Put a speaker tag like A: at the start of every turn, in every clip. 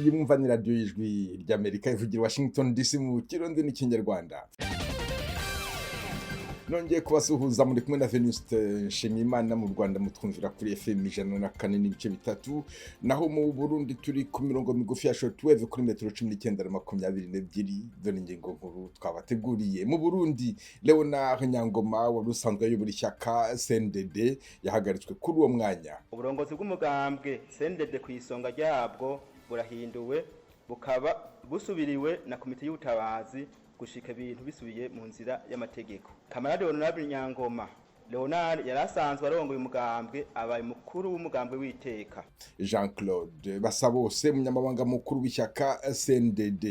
A: Iyi mwumva ni radiyo y'Ijwi ry'Amerika ivugira Washington DC mu Kirundi n'Ikinyarwanda. Nongeye kubasuhuza, muri kumwe na Venuste Nshimiyimana. Mu Rwanda mutwumvira kuri FM 104.3, naho mu Burundi turi ku mirongo migufi ya shortwave kuri metero 19 na 22. Dore ingingo nkuru twabateguriye. Mu Burundi, Leonard Nyangoma wari usanzwe ayobora ishyaka CNDD yahagaritswe kuri uwo mwanya.
B: Uburongozi bw'umugambwe CNDD ku isonga ryabwo burahinduwe, bukaba busubiriwe na komite y'ubutabazi gushika ibintu bisubiye mu nzira y'amategeko. Camarade Honorable Nyangoma Leonard yari asanzwe arongoye umugambwe abaye umukuru w'umugambwe w'iteka.
A: Jean Claude Basabose, umunyamabanga mukuru w'ishyaka CNDD.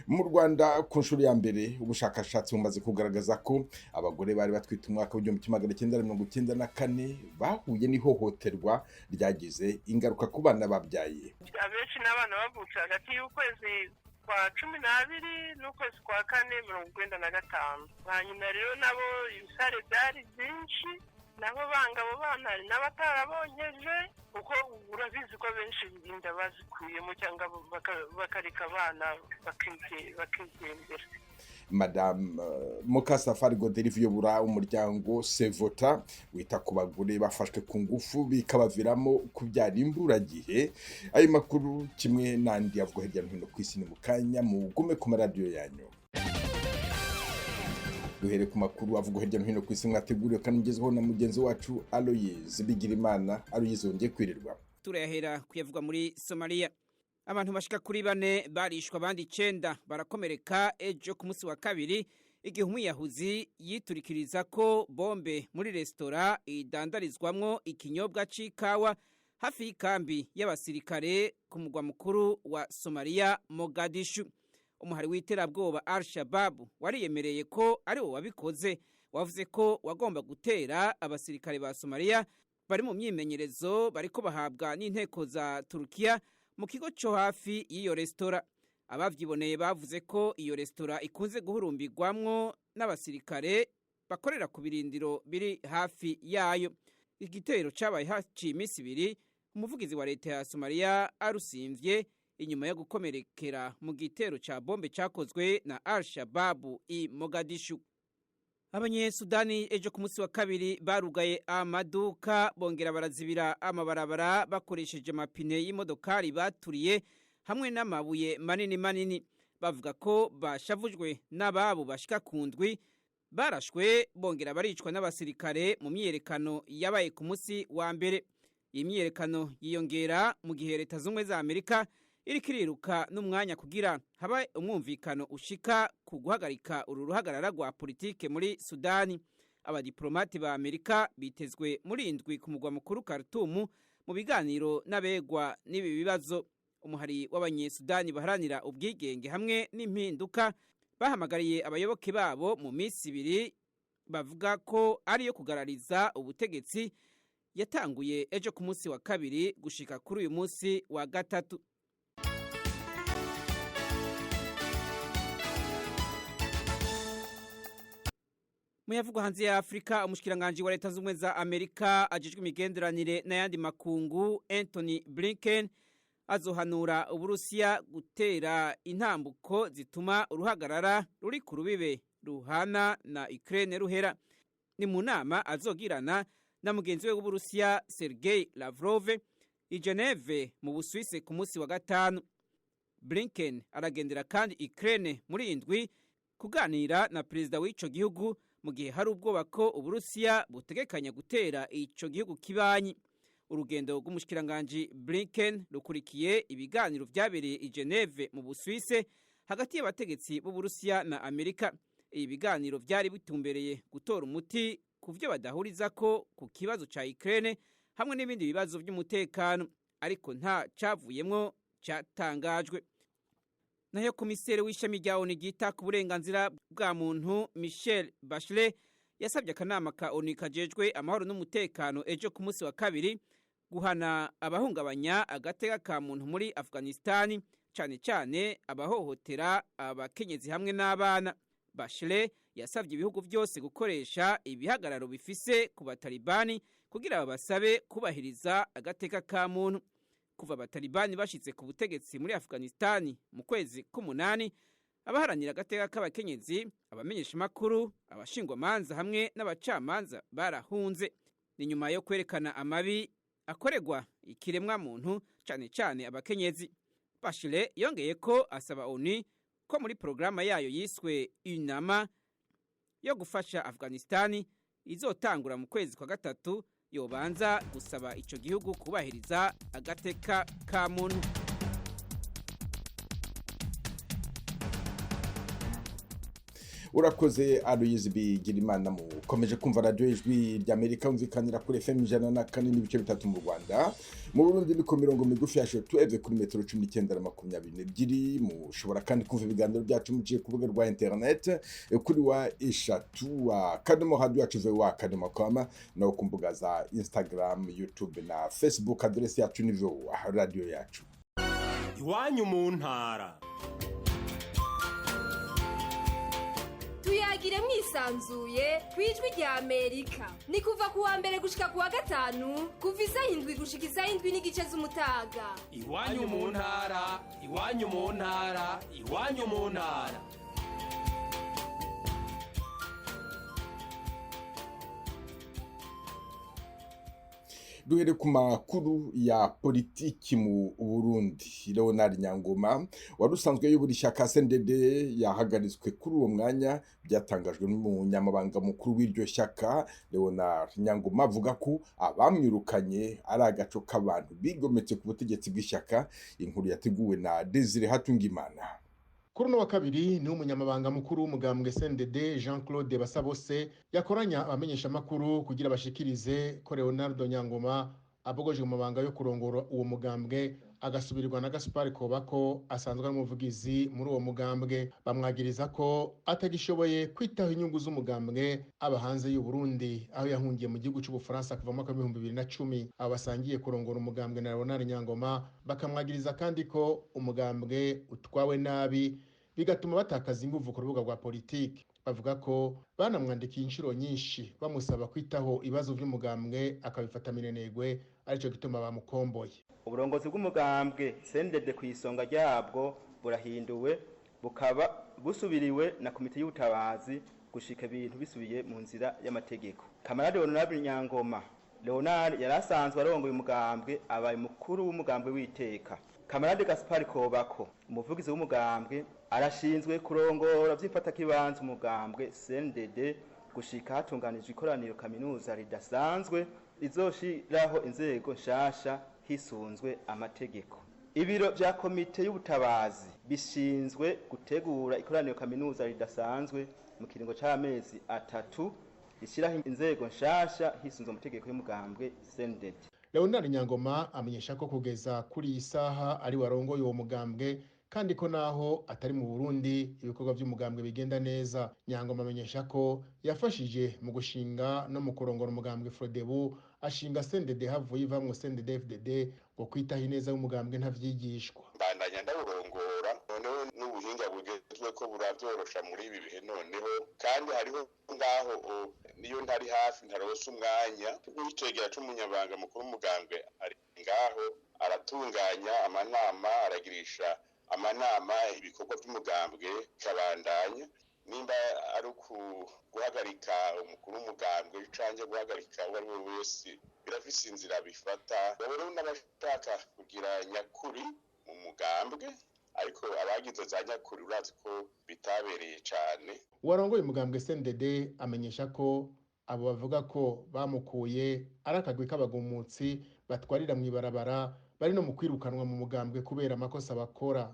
A: Mu Rwanda, ku nshuro ya mbere, ubushakashatsi bumaze kugaragaza ko abagore bari batwite umwaka w'1994 bahuye n'ihohoterwa ryagize ingaruka ku bana babyaye.
C: Abenshi n'abana bavutse hagati y'ukwezi kwa 12 n'ukwezi kwa kane 95. Hanyuma rero nabo ibisare byari byinshi, nabo banga abo bana, hari n'abatarabonkeje, kuko urabizi ko abenshi inda bazikuyemo cyangwa bakareka abana bakigendera.
A: Madame Mukasafari Godelive uyobora umuryango Sevota wita ku bagore bafashwe ku ngufu bikabaviramo kubyara imburagihe. Ayo makuru kimwe n'andi avugwa hirya no hino ku isi ni mu kanya, mugume ku maradiyo yanyu. Duhere ku makuru avugwa hirya no hino ku isi mwateguriwe kandi mugezweho na mugenzi wacu Aloyizi Bigirimana. Aloyizi, wongeye kwirirwa.
D: Turayahera kuyavugwa muri Somaliya. Abantu bashika kuri bane barishwa, abandi icenda barakomereka ejo ku munsi wa kabiri, igihe umwiyahuzi yiturikiriza ko bombe muri resitora idandarizwamwo ikinyobwa c'ikawa hafi y'ikambi y'abasirikare ku mugwa mukuru wa Somaliya, Mogadishu. Umuhari w'iterabwoba Al Shababu wariyemereye ko ari wo wabikoze. Wavuze ko wagomba gutera abasirikare ba Somaliya bari mu myimenyerezo bariko bahabwa n'inteko za Turukiya mu kigo cyo hafi y'iyo resitora. Abavyiboneye bavuze ko iyo resitora ikunze guhurumbirwamwo n'abasirikare bakorera ku birindiro biri hafi yayo. Igitero cabaye haciye iminsi 2 umuvugizi wa leta ya Somaliya arusimvye inyuma yo gukomerekera mu gitero ca bombe cakozwe na Al Shababu i Mogadishu. Abanyesudani ejo ku munsi wa kabiri barugaye amaduka, bongera barazibira amabarabara bakoresheje amapine y'imodokari baturiye hamwe n'amabuye manini manini. Bavuga ko bashavujwe n'ababo bashika ku ndwi barashwe bongera baricwa n'abasirikare mu myiyerekano yabaye ku munsi wa mbere. Iyi myiyerekano yiyongera mu gihe Leta Z'Ubumwe za Amerika iriko iriruka n'umwanya kugira haba umwumvikano ushika ku guhagarika uru ruhagarara rwa politike muri Sudani. Abadiplomate ba Amerika bitezwe muri indwi ku mugwa mukuru Khartoum mu biganiro n'abegwa n'ibi bibazo. Umuhari w'Abanyesudani baharanira ubwigenge hamwe n'impinduka bahamagariye abayoboke babo mu minsi 2 bavuga ko ariyo kugarariza ubutegetsi yatanguye ejo ku munsi wa kabiri gushika kuri uyu munsi wa gatatu. Muyavugwa hanze ya Afrika, umushikiranganji wa Leta Z'Ubumwe za Amerika ajejwe imigenderanire n'ayandi makungu, Anthony Blinken, azohanura Uburusiya gutera intambuko zituma uruhagarara ruri ku rubibe ruhana na Ukraine ruhera. Ni mu nama azogirana na mugenzi we w'Uburusiya Sergei Lavrov i Geneve mu Busuwisi ku munsi wa gatanu. Blinken aragendera kandi Ukraine muri indwi kuganira na perezida w'ico gihugu, mu gihe hari ubwoba ko Uburusiya butegekanya gutera ico gihugu kibanyi. Urugendo rw'umushikiranganji Blinken rukurikiye ibiganiro vyabereye i Geneve mu Busuwise hagati y'abategetsi b'Uburusiya na Amerika. Ibi biganiro vyari bitumbereye gutora umuti ku vyo badahurizako ku kibazo ca Ukraine hamwe n'ibindi bibazo vy'umutekano, ariko nta cavuyemwo catangajwe. Nayo komiseri w'ishami rya ONU ryita ku burenganzira bwa muntu, Michel Bachelet, yasabye akanama ka ONU kajejwe amahoro n'umutekano ejo ku munsi wa kabiri guhana abahungabanya agateka ka muntu muri Afghanistan, cyane cyane abahohotera abakenyezi hamwe n'abana. Bachelet yasabye ibihugu byose gukoresha ibihagararo bifise ku Batalibani kugira babasabe kubahiriza agateka ka muntu. Kuva Abatalibani bashitse ku butegetsi muri Afghanistan mu kwezi k'umunani, abaharanira agateka k'abakenyezi, abamenyeshamakuru, abashingwamanza hamwe n'abacamanza barahunze. Ni nyuma yo kwerekana amabi akorerwa ikiremwa muntu, cane cane abakenyezi. Bachelet yongeye ko asaba ONU ko muri porogaramu yayo yiswe UNAMA yo gufasha Afghanistan izotangura mu kwezi kwa gatatu yobanza gusaba ico gihugu kubahiriza agateka ka muntu.
A: Urakoze Aloyizi Bigirimana. Mukomeje kumva radiyo Ijwi ry'Amerika yumvikanira kuri FM 104.3 mu Rwanda. Mu Burundi ni ku mirongo migufi ya shortwave kuri metero 19 na 22. Mushobora kandi kumva ibiganiro byacu muciye ku rubuga rwa internet kuri www.radiyoyacuvoa.com, no ku mbuga za Instagram, YouTube na Facebook. Aderesi yacu ni VOA Radiyo Yacu.
E: Iwanyu mu ntara.
F: Tuyagire mwisanzuye ku Ijwi rya Amerika. Ni kuva ku wa mbere gushika ku wa gatanu, kuva isaha 7 gushika isaha 7:30 z'umutaga.
E: Iwanyu mu ntara, iwanyu mu ntara, iwanyu mu ntara.
A: Duhere ku makuru ya politiki mu Burundi. Leonard Nyangoma wari usanzwe ayobora ishyaka CNDD yahagaritswe kuri uwo mwanya, byatangajwe n'umunyamabanga mukuru w'iryo shyaka. Leonard Nyangoma avuga ko abamwirukanye ari agaco k'abantu bigometse ku butegetsi bw'ishyaka. Inkuru yateguwe na Desire Hatungimana.
G: Kuri uno wa kabiri ni umunyamabanga mukuru w'umugambwe CNDD, Jean Claude Basabose, yakoranya abamenyeshamakuru kugira bashikirize ko Leonardo Nyangoma abogoje mu mabanga yo kurongora uwo mugambwe, agasubirirwa na Gaspar Kobako asanzwe ari umuvugizi muri uwo mugambwe. Bamwagiriza ko atagishoboye kwitaho inyungu z'umugambwe aba hanze y'u Burundi, aho yahungiye mu gihugu cy'Ubufaransa kuva mu mwaka w'2010. Abo basangiye kurongora umugambwe na Leonard Nyangoma bakamwagiriza kandi ko umugambwe utwawe nabi, bigatuma batakaza inguvu ku rubuga rwa politiki. Bavuga ko banamwandikiye inshuro nyinshi bamusaba kwitaho ibibazo by'umugambwe, akabifata minenegwe, aricyo gituma bamukomboye.
B: Uburongozi bw'umugambwe CNDD ku isonga ryabwo burahinduwe, bukaba busubiriwe na komite y'ubutabazi gushika ibintu bisubiye mu nzira y'amategeko. Kamarade Honorable Nyangoma Leonard yari asanzwe arongoye umugambwe abaye umukuru w'umugambwe w'iteka. Kamarade Gaspar Kobako, umuvugizi w'umugambwe, arashinzwe kurongora vy'imfatakibanza umugambwe CNDD gushika hatunganijwe ikoraniro kaminuza ridasanzwe rizoshiraho inzego nshasha hisunzwe amategeko. Ibiro vya komite y'ubutabazi bishinzwe gutegura ikoraniro kaminuza ridasanzwe mu kiringo c'amezi 3 rishyiraho inzego nshasha hisunzwe amategeko y'umugambwe CNDD.
G: Leonard Nyangoma amenyesha ko kugeza kuri iyi saha ari warongoye uwo mugambwe, kandi ko naho atari mu Burundi ibikorwa by'umugambwe bigenda neza. Nyangoma amenyesha ko yafashije mu gushinga no mu kurongora umugambwe Frodebu, ashinga CNDD havuye ivamwo CNDD FDD, ngo kwitaho ineza y'umugambwe ntavyigishwa.
H: Mbandanya ndawurongora, noneho n'ubuhinga bugezwe ko buravyorosha muri ibi bihe. Noneho kandi hariho ngaho niyo ntari hafi, ntarose umwanya, n'icegera c'umunyabanga mukuru w'umugambwe ari ngaho, aratunganya amanama, aragirisha amanama, ibikorwa by'umugambwe kabandanya. Nimba ari guhagarika umukuru w'umugambwe canke guhagarika uwo ari we wese, birafise inzira bifata. Rero n'abashaka kugira nyakuri mu mugambwe, ariko abagize za nyakuri urazi ko bitabereye cane.
G: Uwarongoye umugambwe CNDD amenyesha ko abo bavuga ko bamukuye ari akagwi k'abagumutsi batwarira mw'ibarabara, bari no mu kwirukanwa mu mugambwe kubera amakosa bakora.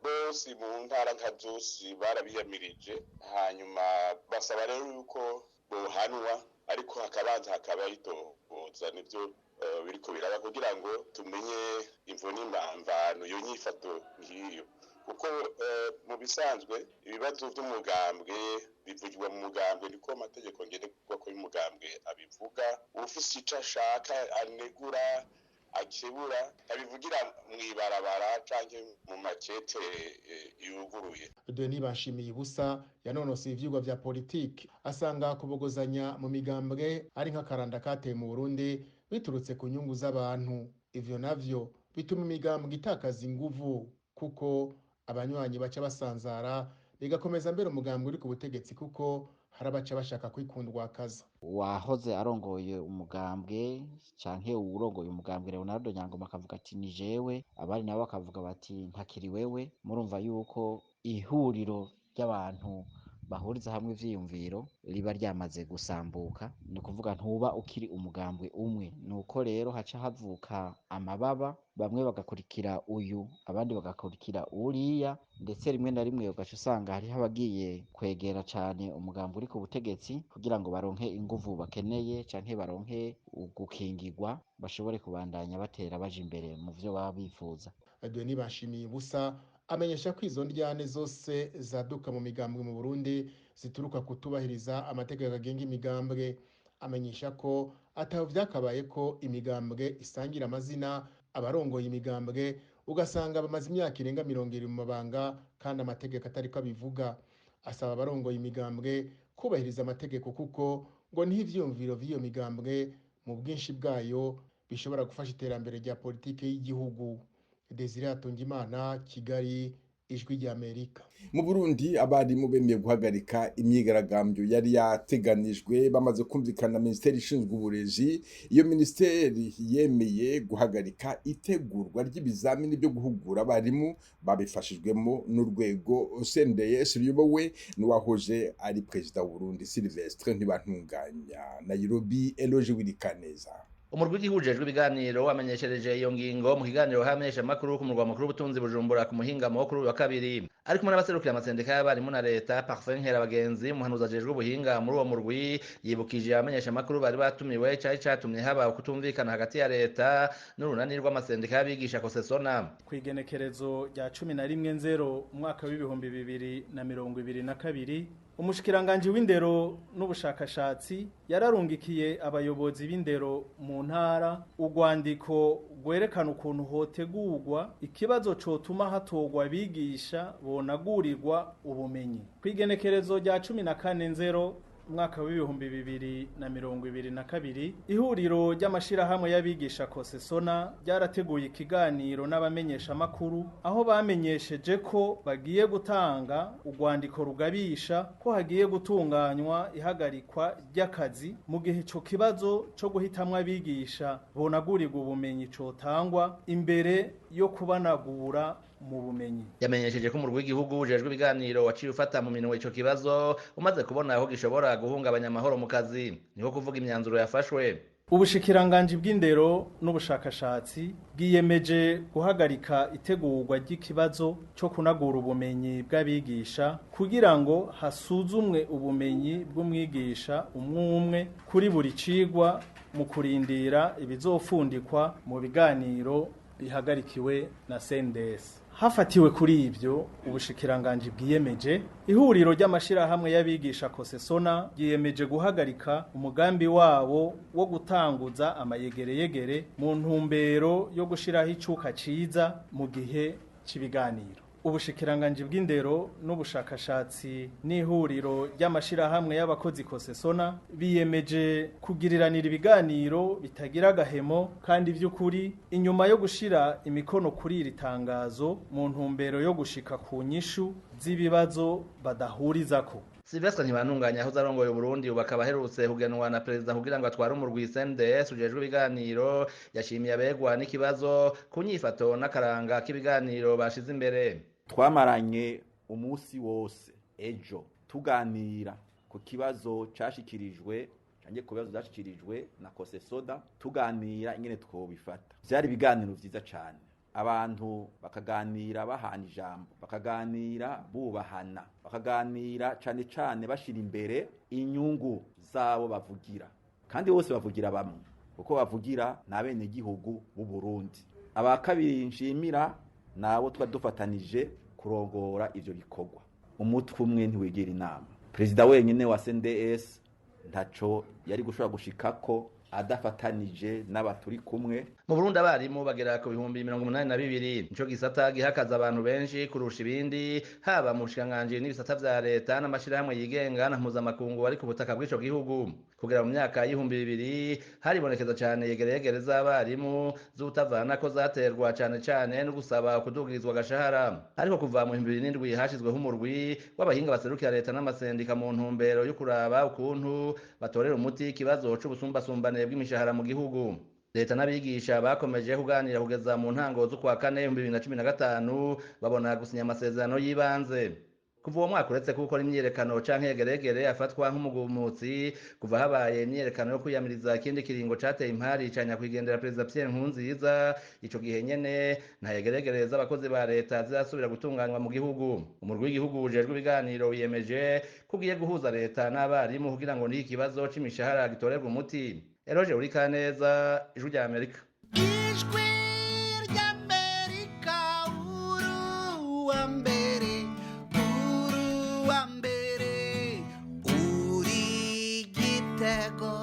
H: Bose mu ntara nka zose barabiyamirije, hanyuma basaba rero yuko bohanwa, ariko hakabanza hakaba itohoza. Nivyo biriko biraba kugira ngo tumenye imvo n'imvano iyo nyifato nk'iyo, kuko mu bisanzwe ibibazo by'umugambwe bivugirwa mu mugambwe, niko amategeko ngenderwako y'umugambwe abivuga. Uwufise ico ashaka anegura, akebura, abivugira mw'ibarabara canke mu makete yuguruye.
G: Denis Bashimiye ubusa yanonosoye ivyigwa vya politiki, asanga kubogozanya mu migambwe ari nk'akaranda kateye mu Burundi biturutse ku nyungu z'abantu. Ivyo navyo Bituma imigambwe itakaza inguvu, kuko abanywanyi baca basanzara, bigakomeza mbere umugambwe uri ku butegetsi, kuko hari abaca bashaka kwikundwakaza.
I: Wahoze arongoye umugambwe canke uwurongoye umugambwe Leonardo Nyangoma akavuga ati ni jewe, abandi nabo bakavuga bati ntakiri wewe. Murumva yuko ihuriro ry'abantu bahuriza hamwe ivyiyumviro riba ryamaze gusambuka, ni ukuvuga ntuba ukiri umugambwe umwe. Nuko rero haca havuka amababa, bamwe bagakurikira uyu, abandi bagakurikira uriya, ndetse rimwe na rimwe ugaca usanga hariho abagiye kwegera cane umugambwe uri ku butegetsi kugira ngo baronke inguvu bakeneye canke baronke gukingirwa, bashobore kubandanya batera baja imbere mu vyo baba bifuza.
G: Denis Bashimiye ubusa amenyesha ko izo ndyane zose zaduka mu migambwe mu Burundi zituruka kutubahiriza amategeko agenga imigambwe. Amenyesha ko ataho vyakabaye ko imigambwe isangira amazina, abarongoye imigambwe ugasanga bamaze imyaka irenga 70 mu mabanga kandi amategeko atariko abivuga. Asaba abarongoye imigambwe kubahiriza amategeko, kuko ngo niho ivyiyumviro vy'iyo migambwe mu bwinshi bwayo bishobora gufasha iterambere rya politike y'igihugu. Desire Hatungimana, Kigali, Ijwi ry'Amerika.
A: Mu Burundi abarimu bemeye guhagarika imyigaragambyo yari yateganijwe bamaze kumvikana na minisiteri ishinzwe uburezi. Iyo minisiteri yemeye guhagarika itegurwa ry'ibizamini byo guhugura abarimu babifashijwemo n'urwego CNDS ruyobowe n'uwahoze ari perezida w'u Burundi Sylvestre Ntibantunganya. Nairobi, Eloge Wirikaneza.
J: Umurwi w'igihugu ujejwe ibiganiro wamenyeshereje iyo ngingo mu kiganiro hamenyesha makuru ku murwa mukuru w'ubutunzi Bujumbura ku muhingamo wo kuri uyu wa kabiri, ari kumwe n'abaserukira amasendika y'abarimu na leta. Parfait Nkerabagenzi, umuhanuzi ajejwe ubuhinga muri uwo murwi, yibukije abamenyesha makuru bari batumiwe cari catumye haba ukutumvikana hagati ya leta n'urunani rw'amasendika y'abigisha Kosesona.
K: Kw'igenekerezo rya 11/0 umwaka w'ibihumbi 2022, umushikiranganji w'indero n'ubushakashatsi yararungikiye abayobozi b'indero mu ntara urwandiko rwerekana ukuntu hotegurwa ikibazo cotuma hatorwa abigisha bonagurirwa ubumenyi. Kw'igenekerezo rya 14/0 umwaka w'ibihumbi 2022, ihuriro ry'amashirahamwe y'abigisha Kosesona ryarateguye ikiganiro n'abamenyesha makuru, aho bamenyesheje ko bagiye gutanga urwandiko rugabisha ko hagiye gutunganywa ihagarikwa ry'akazi mu gihe ico kibazo co guhitamwo abigisha bonagurirwa ubumenyi cotangwa imbere yo kubanagura mu bumenyi.
J: Yamenyesheje ko umurwi w'igihugu ujejwe ibiganiro waciye ufata mu minwe ico kibazo umaze kubona aho gishobora guhungabanya amahoro mu kazi, niko kuvuga imyanzuro yafashwe.
K: Ubushikiranganji bw'indero n'ubushakashatsi bwiyemeje guhagarika itegurwa ry'ikibazo cyo kunagura ubumenyi bw'abigisha kugira ngo hasuzumwe ubumenyi bw'umwigisha umwe kuri buri cigwa, mu kurindira ibizofundikwa mu biganiro bihagarikiwe na CNDS. Hafatiwe kuri ibyo, ubushikiranganji bwiyemeje, ihuriro ry'amashirahamwe y'abigisha Kosesona ryiyemeje guhagarika umugambi wabo wo gutanguza amayegereyegere mu ntumbero yo gushiraho icuka ciza mu gihe c'ibiganiro. Ubushikiranganji bw'indero n'ubushakashatsi n'ihuriro ry'amashirahamwe y'abakozi Kosesona biyemeje kugiriranira ibiganiro bitagira agahemo kandi by'ukuri, inyuma yo gushira imikono kuri iri tangazo mu ntumbero yo gushika ku nyishu z'ibibazo badahurizako.
J: Sylvestre Ntibantunganya yahoze arongoye Burundi ubu akaba aherutse kugenwa na perezida kugira ngo atware umurwi CNDS ujejwe ibiganiro, yashimiye abegwa n'ikibazo ku nyifato n'akaranga k'ibiganiro bashize imbere.
L: Twamaranye umunsi wose ejo tuganira ku kibazo cashikirijwe canke ku bibazo vyashikirijwe na Kosesoda, tuganira ingene twobifata. Vyari ibiganiro vyiza cane, abantu bakaganira bahana ijambo, bakaganira bubahana, bakaganira cane cane bashira imbere inyungu zabo bavugira, kandi bose bavugira bamwe, kuko bavugira n'abenegihugu b'u Burundi. Aba kabiri nshimira nabo twa dufatanije kurongora ivyo bikorwa. Umutwe umwe ntiwigira inama. Perezida wenyine wa CNDS ntaco yari gushobora gushikako Adafatanije n'abaturi kumwe.
J: Mu Burundi abarimu bagera ku 82,000, nico gisata gihakaza abantu benshi kurusha ibindi, haba mu bushikiranganji n'ibisata vya leta n'amashirahamwe yigenga na mpuzamakungu ari ku butaka bw'ico gihugu. Kugera mu myaka y'2000 haribonekeza cane yegereyegere z'abarimu z'utavanako zaterwa cane cane no gusaba kudugirizwa agashahara, ariko kuva mu 2007 hashizweho umurwi w'abahinga baserukira leta n'amasendika mu ntumbero yo kuraba ukuntu batorera umuti ikibazo c'ubusumbasumbane bw'imishahara mu gihugu. Leta n'abigisha bakomeje kuganira kugeza mu ntango z'ukwa kane 2015 babona gusinya amasezerano y'ibanze. Kuva uwo mwaka, uretse ko gukora imyiyerekano canke yegeregere afatwa nk'umugumutsi, kuva habaye imyiyerekano yo kwiyamiriza ikindi kiringo cateye impari ca nyakwigendera Perezida Pierre Nkurunziza, ico gihe nyene nta yegeregere z'abakozi ba leta zirasubira gutunganywa mu gihugu. Umurwi w'igihugu ujejwe ibiganiro wiyemeje ko ugiye guhuza leta n'abarimu kugira ngo n'iki kibazo c'imishahara gitorerwe umuti. Eroje Urikaneza, Ijwi rya Amerika.
M: Ijwi ry'Amerika, uruwa mbere, uruwa mbere, uri igitego.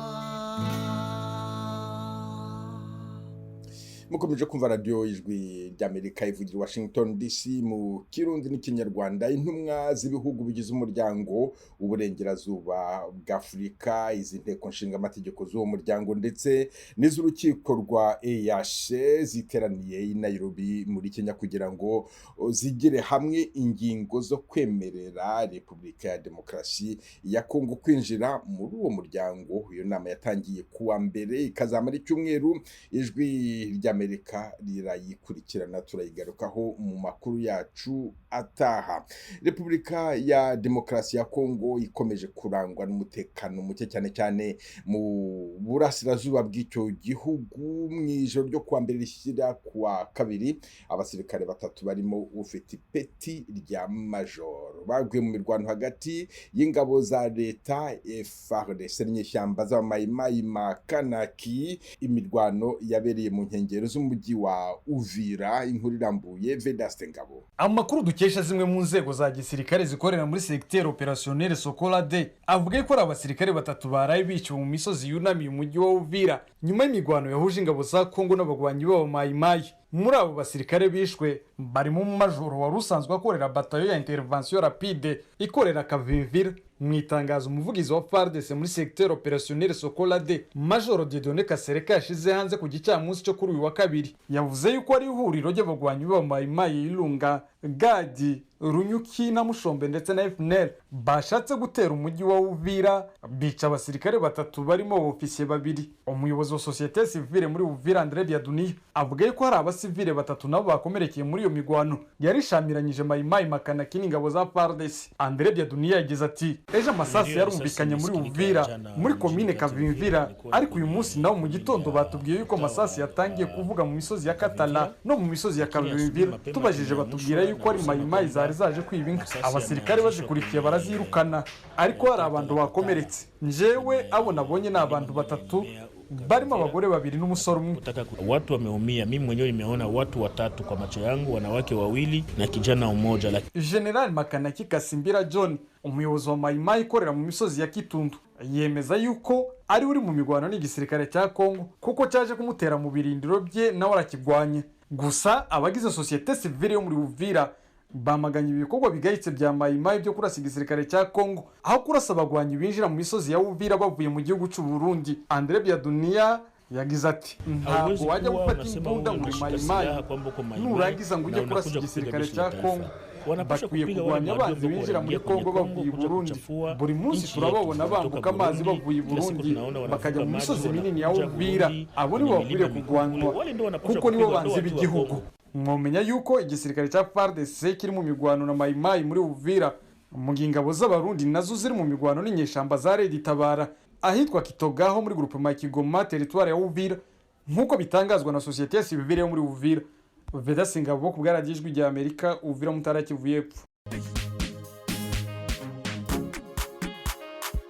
A: Mukomeje kumva radiyo Ijwi ry'Amerika ivugira Washington DC mu Kirundi n'Ikinyarwanda. Intumwa z'ibihugu bigize Umuryango w'Uburengerazuba bw'Afurika, izi nteko nshinga amategeko z'uwo muryango ndetse n'iz'urukiko rwa EAC ziteraniye i Nairobi muri Kenya kugira ngo zigire hamwe ingingo zo kwemerera Repubulika ya Demokarasi ya Kongo kwinjira muri uwo muryango. Iyo nama yatangiye kuwa mbere ikazamara icyumweru. Ijwi ry'Amerika rirayikurikirana, turayigarukaho mu makuru yacu ataha. Repubulika ya Demokarasi ya Kongo ikomeje kurangwa n'umutekano muke, cyane cyane mu burasirazuba bw'icyo gihugu. Mu ijoro ryo kuwa mbere rishyira kuwa kabiri, abasirikare batatu barimo ufite ipeti rya majoro baguye mu mirwano hagati y'ingabo za leta FARDC n'inyeshyamba z'abamayimayi Makanaki. Imirwano yabereye mu nkengero z'umujyi wa Uvira. Inkuru irambuye, Vedaste Ngabo.
N: Amakuru dukesha zimwe mu nzego za gisirikare zikorera muri secteur opérationnel Sokola D avuga ko ari abasirikare batatu baraye biciwe mu misozi yunamiye umujyi wa Uvira nyuma y'imigwano yahuje ingabo za Kongo n'abagwanyi b'aba Mayimayi. Muri abo basirikare bishwe barimo umumajoro wari usanzwe akorera batayo ya intervention rapide ikorera Kavimvira. Mu itangazo umuvugizi wa FARDC muri secteur opérationnel Sokola D, Major Dieudonné Kasereka, yashize hanze ku gicamunsi cyo kuri uyu wa kabiri, yavuze yuko ari ihuriro ry'abagwanyi b'abamayimayi Ilunga, Gadi, Runyuki na Mushombe ndetse na FNL bashatse gutera umujyi wa Uvira, bica abasirikare batatu barimo ofisiye babiri. Umuyobozi wa société civile muri Uvira, André Biadunia, avuga yuko hari abasivile batatu nabo bakomerekeye muri iyo migwano yarishamiranyije Mayimayi Makanaki n'ingabo za FARDC. André Biadunia yagize ati: "Ejo amasasu yarumvikanye muri Uvira muri komine Kavimvira, ariko uyu munsi nawo mu gitondo batubwiye yuko amasasu yatangiye kuvuga mu misozi ya Katala no mu misozi ya Kavimvira. Tubajije batubwira yuko ari Mayimayi zari zaje kwiba inka, abasirikare bazikurikiye barazirukana, ariko hari abantu bakomeretse. Njyewe abo nabonye ni abantu batatu barimo abagore babiri n'umusore umwe."
O: Watu wameumia, mimi mwenyewe nimeona watu watatu kwa macho yangu, wanawake wawili na kijana mmoja.
N: General Makanaki Kasimbira John, umuyobozi wa Mayimayi ikorera mu misozi ya Kitundu, yemeza yuko ari uri mu mirwano n'igisirikare cya Kongo kuko cyaje kumutera mu birindiro bye nawe arakigwanya. Gusa abagize société civile yo muri Uvira bamaganye ibikorwa bigayitse bya Mayimayi byo kurasa igisirikare cya Kongo aho kurasa abagwanyi binjira mu misozi ya Uvira bavuye mu gihugu cy'u Burundi. Andre Biadunia yagize ati: "Ntabwo wajya gufata imbunda ngo uri Mayimayi nurangiza ngo ujye kurasa igisirikare cya Kongo. Bakwiye kurwanya abanzi binjira muri Kongo bavuye i Burundi. Buri munsi turababona bambuka amazi bavuye i Burundi bakajya mu misozi minini ya Uvira. Abo nibo bakwiriye kurwanywa kuko nibo banzi b'igihugu." Mwomenya yuko igisirikare cya FARDC kiri mu migwano na Mayimayi muri Uvira, mu gihe ingabo z'Abarundi nazo ziri mu migwano n'inyeshamba za Red Tabara ahitwa Kitogaho muri groupement Kigoma, territoire ya Uvira, nk'uko bitangazwa na société civile yo muri Uvira. Vedaste Ngabo ku bwa Ijwi rya Amerika, Uvira, Mutara, Kivu y'Epfo.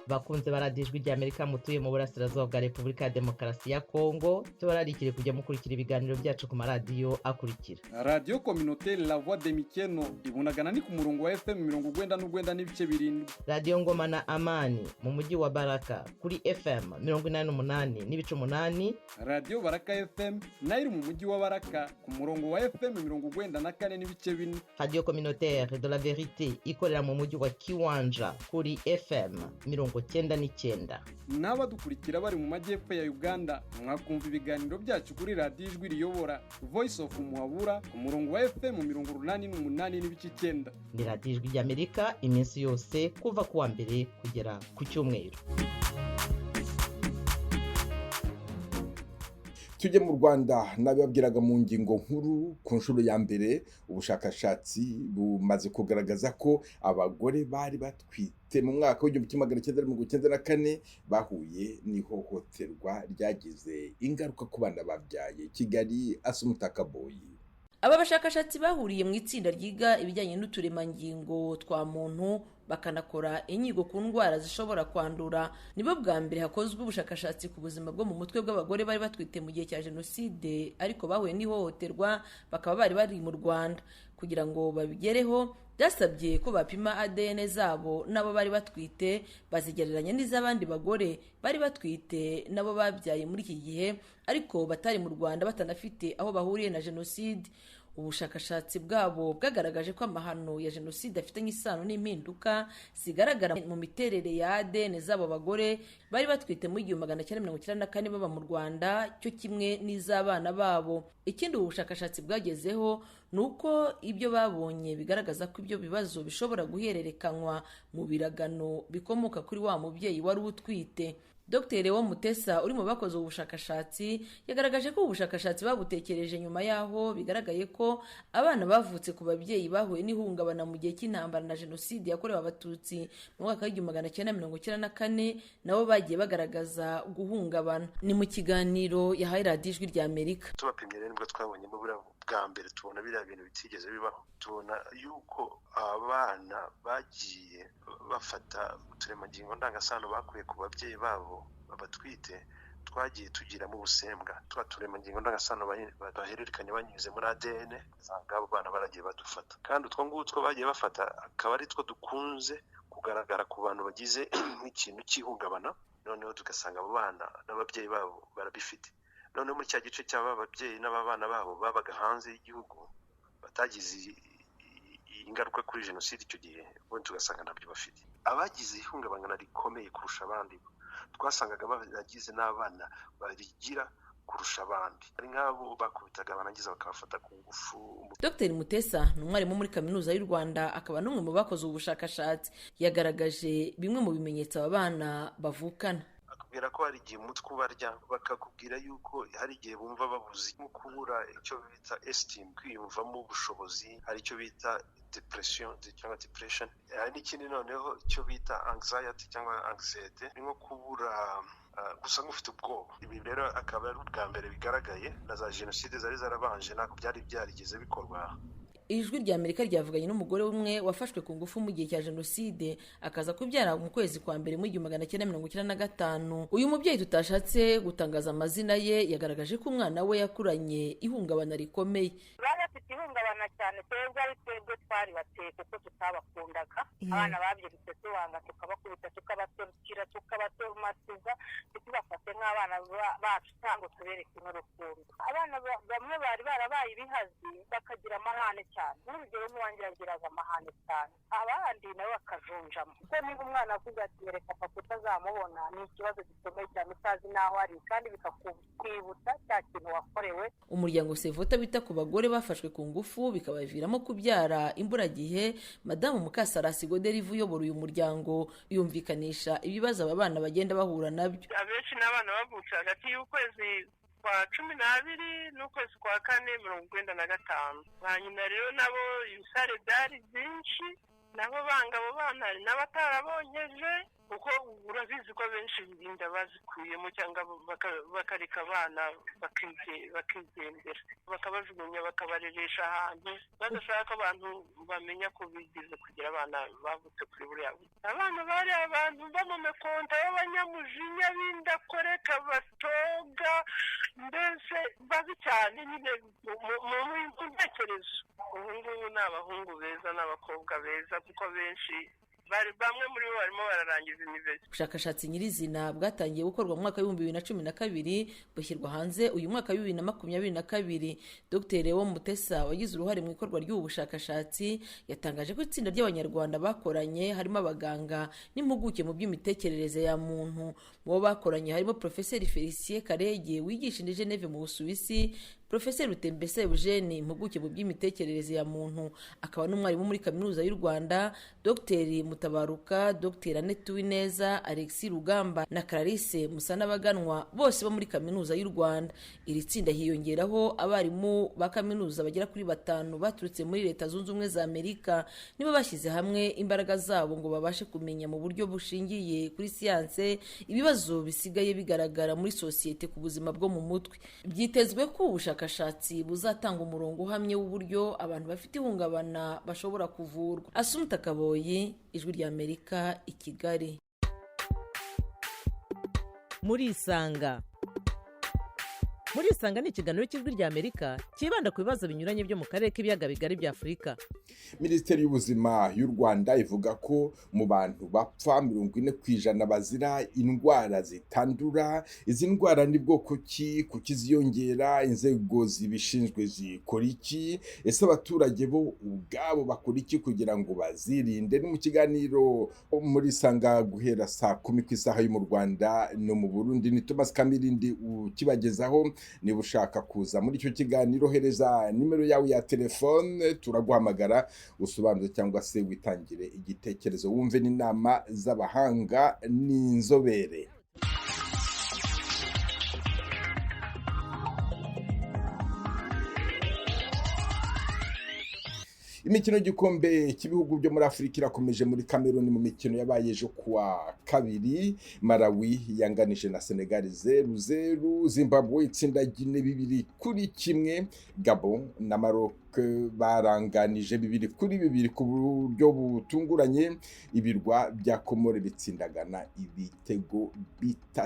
P: Bakunze baradiyo Ijwi ry'Amerika mutuye mu burasirazuba bwa Repubulika ya Demokarasi ya Kongo, tubararikire kujya mukurikira ibiganiro byacu ku maradiyo akurikira:
N: Radiyo Communautaire La Voix de Mikeno ibunagana ni ku murongo wa FM 97.7,
P: Radiyo Ngoma na Amani mu mujyi wa Baraka kuri FM 88.8,
N: Radiyo Baraka FM nayo iri mu mujyi wa Baraka ku murongo wa FM 94.4,
P: Radiyo Communautaire de la Verite ikorera mu mujyi wa Kiwanja kuri FM 99.
N: N'abadukurikira bari mu majyepfo ya Uganda, mwakumva ibiganiro byacu kuri Radiyo Ijwi Riyobora Voice of Muhabura ku murongo wa FM 88.9.
P: Ni Radiyo Ijwi ry'Amerika iminsi yose kuva ku wa mbere kugera ku cyumweru.
A: Tujye mu Rwanda. Nabibabwiraga mu ngingo nkuru, ku nshuro ya mbere ubushakashatsi bumaze kugaragaza ko abagore bari batwite mu mwaka w'1994 bahuye n'ihohoterwa ryagize ingaruka ku bana babyaye. Kigali, Asumutakaboyi.
Q: Aba bashakashatsi bahuriye mu itsinda ryiga ibijyanye n'uturemangingo twa muntu, bakanakora inyigo ku ndwara zishobora kwandura, nibo bwa mbere hakozwe ubushakashatsi ku buzima bwo mu mutwe bw'abagore bari batwite mu gihe cya jenoside ariko bahuye n'ihohoterwa, bakaba bari bari mu Rwanda. Kugira ngo babigereho byasabye ko bapima ADN zabo n'abo bari batwite, bazigereranya n'iz'abandi bagore bari batwite nabo babyaye muri iki gihe ariko batari mu Rwanda, batanafite aho bahuriye na jenoside. Ubushakashatsi bwabo bwagaragaje ko amahano ya jenoside afitanye isano n'impinduka zigaragara mu miterere ya ADN z'abo bagore bari batwite mu 1994 baba mu Rwanda, cyo kimwe n'iz'abana babo. Ikindi ubu bushakashatsi bwagezeho ni uko ibyo babonye bigaragaza ko ibyo bibazo bishobora guhererekanywa mu biragano bikomoka kuri wa mubyeyi wari utwite. Dr Lewo Mutesa uri mu bakoze ubu bushakashatsi yagaragaje ko ubu bushakashatsi babutekereje nyuma y'aho bigaragaye ko abana bavutse ku babyeyi bahuye n'ihungabana mu gihe cy'intambara na jenoside yakorewe Abatutsi mu mwaka w'1994 nabo bagiye bagaragaza guhungabana. Ni mu kiganiro yahaye Radiyo Ijwi rya Amerika.
R: Tubapimye rero nibwo twabonyemo buriya bwa mbere, tubona biriya bintu bitigeze bibaho, tubona yuko abana bagiye bafata uturemangingo ndangasano bakuye ku babyeyi babo babatwite, twagiye tugiramo ubusembwa, twa turemangingo ndangasano bahererekanya banyuze muri ADN, usanga abo bana baragiye badufata, kandi utwo ngutwo bagiye bafata akaba ari two dukunze kugaragara ku bantu bagize nk'ikintu cy'ihungabana, noneho tugasanga abo bana n'ababyeyi babo barabifite. Noneho muri cya gice cy'aba babyeyi n'ababana babo babaga hanze y'igihugu batagize ingaruka kuri jenoside icyo gihe, ubundi tugasanga ntabyo bafite. Abagize ihungabana rikomeye kurusha abandi twasangaga baragize n'abana barigira kurusha abandi, ari nk'abo bakubitaga barangiza bakabafata ku ngufu.
Q: Dr Mutesa ni umwarimu muri Kaminuza y'u Rwanda, akaba n'umwe mu bakoze ubu bushakashatsi. Yagaragaje bimwe mu bimenyetso aba bana bavukana.
R: Bakubwira ko hari igihe umutwe ubarya, bakakubwira yuko hari igihe bumva babuze, nko kubura icyo bita esteem, kwiyumvamo ubushobozi, hari icyo bita depression cyangwa depression, hari n'ikindi noneho icyo bita anxiety cyangwa anxiety, ni nko kubura gusa nk'ufite ubwoba. Ibi rero akaba ari ubwa mbere bigaragaye, na za jenoside zari zarabanje ntabwo byari byarigeze bikorwa.
Q: Ijwi rya Amerika ryavuganye n'umugore umwe wafashwe ku ngufu mu gihe cya jenoside, akaza kubyara mu kwezi kwa mbere mu 1995. Uyu mubyeyi tutashatse gutangaza amazina ye yagaragaje ko umwana we yakuranye ihungabana rikomeye.
S: Bari bafite ihungabana cyane, twebwe ari twebwe twari bateye kuko tutabakundaga. Abana babyirutse tubanga, tukabakubita, tukabatorukira, tukabatomatiza, ntitubafate nk'abana bacu cyangwa tubereke n'urukundo. Abana bamwe bari barabaye ibihazi, bakagira amahane cyane. Nk'urugero nk'uwanjye yagiraga amahane cyane, abandi nabo bakajunjamo, kuko niba umwana avuga ati reka papa utazamubona, ni ikibazo gikomeye cyane, utazi n'aho ari, kandi bikakwibutsa cya kintu wakorewe.
Q: Umuryango Sevota wita ku bagore bafashwe ku ngufu bikabaviramo kubyara imburagihe, Madamu Mukasarasi Goderive uyobora uyu muryango yumvikanisha ibibazo aba bana bagenda bahura nabyo.
C: Abenshi n'abana bavutse hagati y'ukwezi kwa 12 n'ukwezi kwa 4 95. Hanyuma rero nabo ibisare byari byinshi, Nabo banga abo bana, hari n'abatarabonkeje, kuko urabizi ko abenshi inda bazikuyemo cyangwa bakareka abana bakigendera, bakabajugunya, bakabareresha ahantu badashaka ko abantu bamenya ko bigeze kugira abana bavutse kuri buriya buryo. Abana bari abantu b'amamekonta, b'abanyamujinya, b'indakoreka, batoga, mbese babi cyane nyine mu ntekerezo. Ubu ngubu ni abahungu beza n'abakobwa beza, kuko benshi bari, bamwe muri bo barimo bararangiza university.
Q: Ubushakashatsi nyirizina bwatangiye gukorwa mu mwaka w'2012, bushyirwa hanze uyu mwaka wa 2022. Dr Leon Mutesa wagize uruhare mu ikorwa ry'ubu bushakashatsi yatangaje ko itsinda ry'Abanyarwanda bakoranye harimo abaganga n'impuguke mu by'imitekerereze ya muntu. Mu bo bakoranye harimo Profeseri Felicien Karege wigisha i Geneve mu Busuwisi, Profeseri Rutembese Eugene, impuguke mu by'imitekerereze ya muntu akaba n'umwarimu muri Kaminuza y'u Rwanda, Dr Mutabaruka, Dr Annette Uwineza, Alexis Rugamba na Clarisse Musanabaganwa, bose bo muri Kaminuza y'u Rwanda. Iri tsinda hiyongeraho abarimu ba kaminuza bagera kuri batanu baturutse muri Leta Zunze Ubumwe za Amerika. Nibo bashyize hamwe imbaraga zabo ngo babashe kumenya mu buryo bushingiye kuri siyanse ibibazo bisigaye bigaragara muri sosiyete ku buzima bwo mu mutwe. Byitezwe ko ubu bushakashatsi buzatanga umurongo uhamye w'uburyo abantu bafite ihungabana bashobora kuvurwa. Asumta Kaboyi, Ijwi ry'Amerika, i Kigali.
P: Murisanga. Murisanga ni ikiganiro cy'Ijwi ry'Amerika cyibanda ku bibazo binyuranye byo mu karere k'Ibiyaga Bigari bya Afurika.
A: Minisiteri y'Ubuzima y'u Rwanda ivuga ko mu bantu bapfa, 40% bazira indwara zitandura. Izi ndwara ni bwoko ki? Kuki ziyongera? Inzego zibishinzwe zikora iki? Ese abaturage bo ubwabo bakora iki kugira ngo bazirinde? Ni mu kiganiro muri Sanga guhera saa 10 ku isaha yo mu Rwanda no mu Burundi. Ni Thomas Kamirindi ukibagezaho. Niba ushaka kuza muri icyo kiganiro, hereza nimero yawe ya telefone, turaguhamagara usobanuze cyangwa se witangire igitekerezo, wumve n'inama z'abahanga n'inzobere. Imikino y'igikombe cy'ibihugu byo muri Afurika irakomeje muri Cameroon. Mu mikino yabaye ejo kuwa kabiri, Malawi yanganije na Senegal 0-0, Zimbabwe itsinda Guinea 2-1, Gabon na Maroc baranganije 2-2 ku buryo butunguranye, ibirwa bya Komore bitsindagana ibitego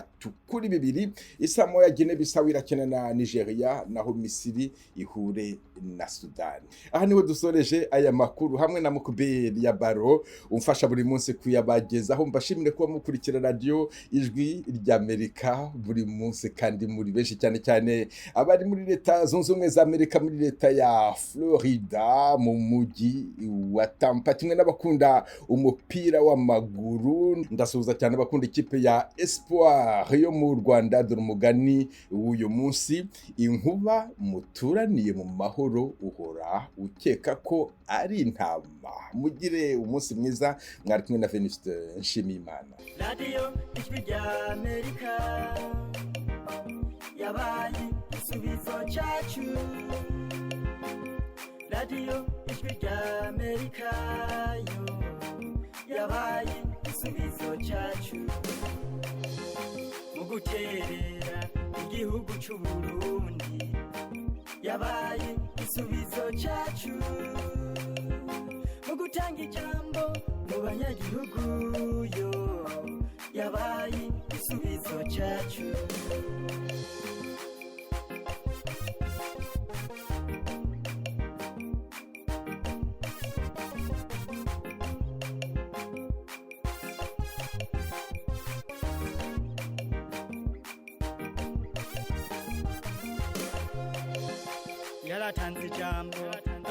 A: 3-2. Isamoya Guinea Bissau irakina na Nigeria, naho Misiri ihure na Sudani. Aha niho dusoreje aya makuru hamwe na Mukuberi ya Baro umfasha buri munsi kuyabagezaho. Mbashimire kuba mukurikira Radiyo Ijwi ry'Amerika buri munsi kandi muri benshi, cyane cyane abari muri Leta Zunze Ubumwe za Amerika, muri leta ya Florida mu mujyi wa Tampa, kimwe n'abakunda umupira w'amaguru. Ndasuhuza cyane abakunda ikipe ya Espoir yo mu Rwanda. Dore umugani w'uyu munsi: inkuba muturaniye mu mahoro uhora ukeka ko ari intama. Mugire umunsi mwiza, mwari kumwe na Venuste Nshimiyimana.
T: Radiyo Ijwi ry'Amerika yabaye igisubizo cyacu. Radiyo Ijwi ry'Amerika yo yabaye igisubizo cyacu mu guterera igihugu cy'Uburundi, yabaye igisubizo cyacu mu gutanga ijambo mu banyagihugu, yo yabaye igisubizo cyacu. Yaratanze ijambo,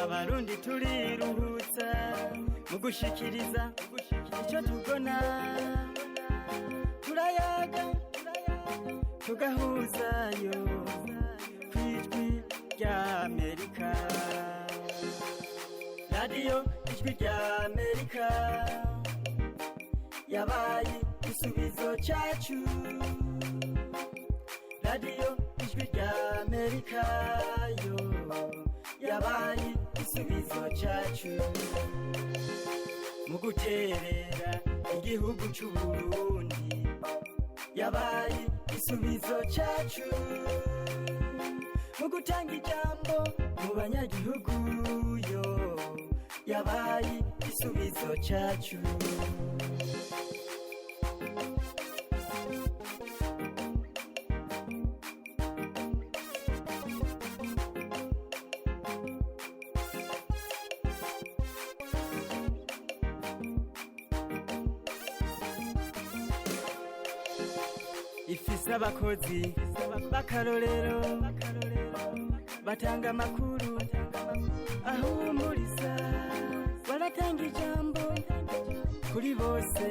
T: Abarundi turiruhutsa mu gushikiriza icyo tubona, turayaga, tugahuzayo ku Ijwi ry'Amerika. Radiyo Ijwi ry'Amerika yabaye igisubizo cyacu. Radiyo Ijwi ry'Amerika yo yabaye igisubizo cyacu mu Guterera igihugu c'Uburundi, yabaye igisubizo cacu mu gutanga ijambo mu banyagihugu. Yo, yabaye igisubizo cacu. Ifise abakozi b'akarorero batanga amakuru ahumuriza, baratanga ijambo kuri bose.